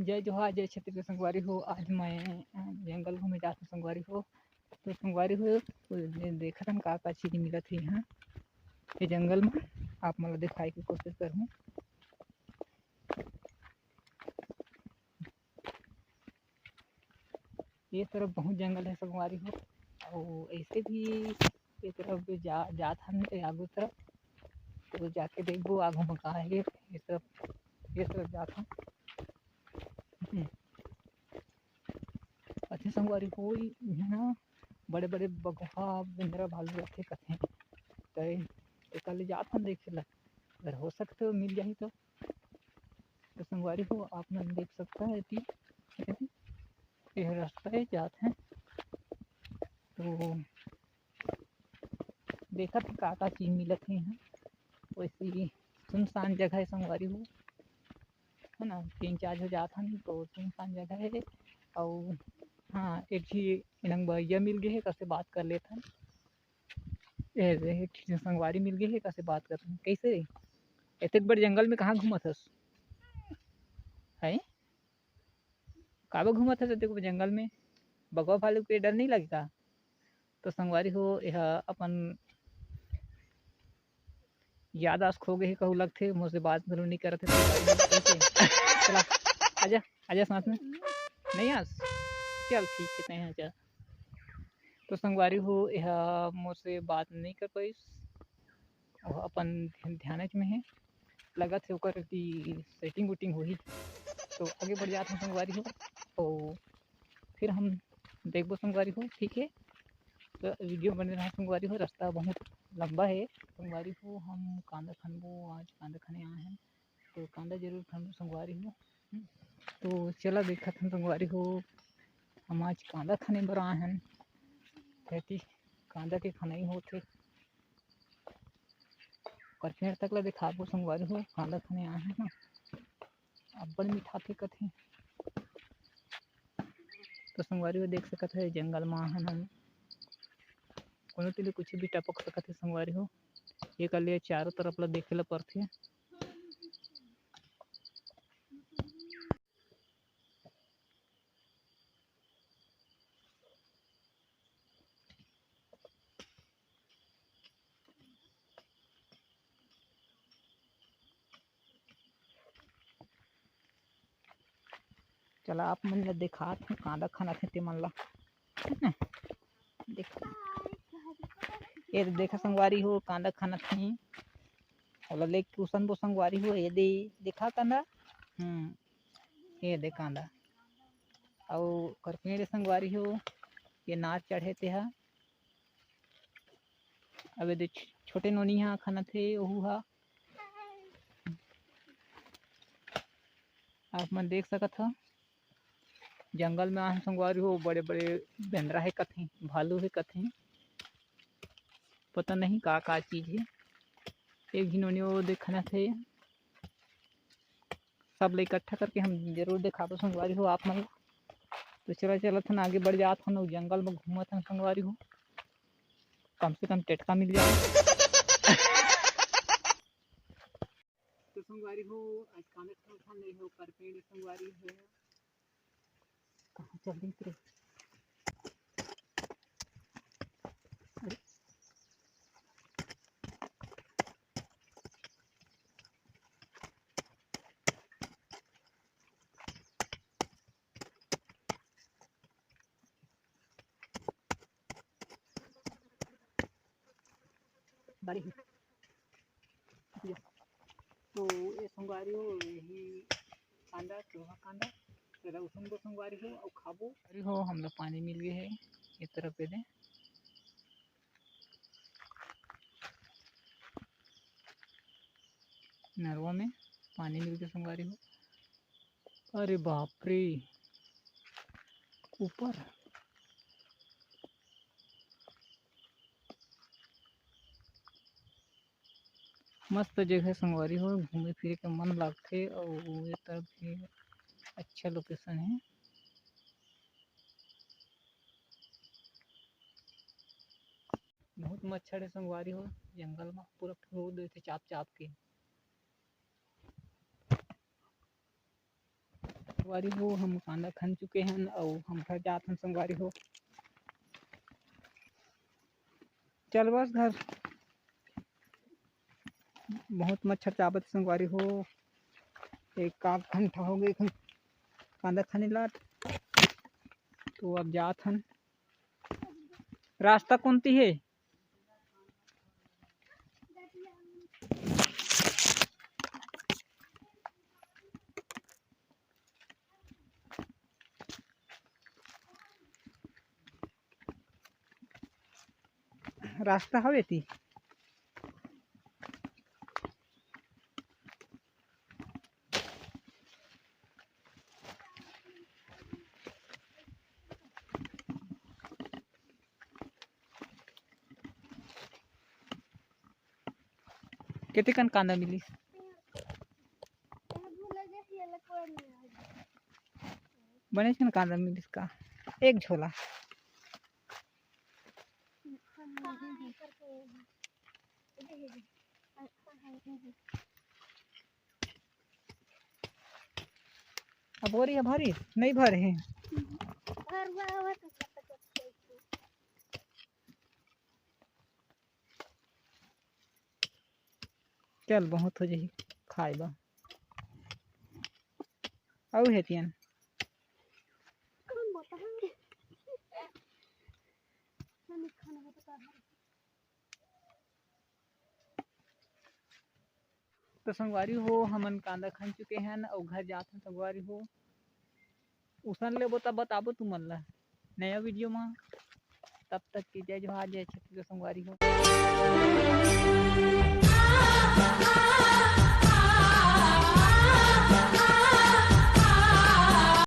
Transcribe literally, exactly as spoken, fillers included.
जय जोहार, जय छत्तीसगढ़ संगवारी हो। आज मैं, अ, जंगल घूमे जात हूँ संगवारी हो। तो संगवारी हो, तो दे-, देखत हन का का चीज मिलत हे यहाँ ये जंगल में, आप मन ला दिखाए के कोशिश करहूँ। ये तरफ बहुत जंगल है संगवारी हो, अउ ऐसे भी ये तरफ जो जा, जात हन ए आगू तरफ, तो जाके देखबो आगू में का है। ये तरफ, ये तरफ जात हन। हम्म। अच्छा संगवारी हो, इहाँ ना बड़े-बड़े बघवा, बेंदरा, भालू रथे कथे, त एकर ले जात हन देखे ला, अगर हो सकथे तो मिल जाही तो। तो संगवारी हो, आप मन देख सकता है कि ये रस्ता है जात है, तो देखत है का का चीज मिलत है यहाँ। वैसे ही सुनसान जगह है संगवारी हो, है ना, तीन चार झो जात हन तो सुनसान जगह है। अउ हाँ, एक झी इनंग भैया मिल गए है, कसे बात कर लेत हन। ए, एक झी संगवारी मिल गए है, कसे बात कर रहे हैं। कैसे? एतेक बड़ जंगल में कहाँ घूमत हस? हैं? काबर घूमत हस एतेक बड़ जंगल में? बघवा भालू के डर नहीं लगे का? तो संगवारी हो, एहा अपन याददाश्त खो गए हे कहू लगथे, मोर से बात घलो नहीं करत हे संगवारी हो, कैसे? चला, आजा, आजा साथ में। नहीं आस? चल ठीक है, तैं आजा। तो संगवारी हो, एहा मोर से बात नहीं कर पाइस, वो अपन ध्यान में है, लगत है ओकर की सेटिंग उटिंग होही। तो आगे बढ़ जात हूँ संगवारी हो, तो फिर हम देखबो संगवारी हो, ठीक है। तो वीडियो बने रहा संगवारी हो, रास्ता बहुत लंबा है संगवारी हो। हम कांदा खनबो, आज कांदा खने आए हैं, तो कांदा जरूर खनबो संगवारी हो। हम्म, तो चला देखत हन संगवारी हो, हम आज कांदा खने बर आए हन, खेती कांदा के खनई होथे, ओकर पेड़ तक ला दिखाबो संगवारी हो, कांदा खने आए हन ना, अब्बड़ मिठाथे कथे। तो संगवारी हो देख सकत है, जंगल में आए हन हम, कोनो तीर ले कुछ भी टपक सकत है संगवारी हो, एकर लिए चारों तरफ ला देखे ला पड़थे। चला आप मन ला देखात हूँ, कांदा खनत हे ते मन ला। देख, ये दे देखा संगवारी हो, कांदा खनत हे। ओला लेके उसन बो संगवारी हो, ये दे देखा कांदा। हम्म, ये दे कांदा। अउ ओकर पेड़ संगवारी हो, ये नार चढ़े ते हा। अब ये दे छ-, छोटे नोनी हा खनत हे, ओहू हा। आप मन देख सकत हो, जंगल में आए हन संगवारी हो, बड़े-बड़े बेंदरा हे कथे, भालू हे कथे, पता नहीं का-का चीज हे। एक झिन ओनी ओ देखना थे, सब ले इकट्ठा करके हम जरूर देखाबो संगवारी हो आप मन ला। तो चला, चलत हन, आगे बढ़ जात हन, अउ जंगल में घूमत हन संगवारी हो, कम से कम टेटका मिल जाए। तो संगवारी हो, आज कांदा खाना था नहीं हो, पर पेड़ संगवारी हो। कहाँ चल रही तेरे? अरे। बड़ी। तो ये संगवारी हो, यही कांदा, चोहा कांदा, तेरा उसन को संगवारी हो, अउ खाबो। अरे हो, हम लोग पानी मिल गए है, ये तरफ पे दे। नरवा में पानी मिल गए संगवारी हो। अरे बाप रे, ऊपर मस्त जगह संगवारी हो, घूमे फिरे के मन लागथे अउ ये तरफ भी अच्छा location है। बहुत मच्छर है संगवारी हो, जंगल में पूरा फुरोर देथे चाप चाप के। संगवारी हो, हम कांदा खन चुके हन अउ हम घर जात हन संगवारी हो। चल बस घर, बहुत मच्छर चाबत संगवारी हो। एक आध घंटा हो गए कांदा खने ला, तो अब जात हन। रास्ता कौन ती है? रास्ता हवे ती। कतेकन कांदा मिलिस? बनेच कन कांदा मिलिस का? एक झोला। अब बोरी ह भरी? नहीं भरे हे। चल, बहुत हो जाही खाए ला। अउ हे तियन। तो संगवारी हो, हमन कांदा खन चुके हन अउ घर जात हन संगवारी हो। उसन लेबो त बताबो तुमन ला नया वीडियो मा। तब तक के जय जोहार, जय छत्तीसगढ़ संगवारी हो।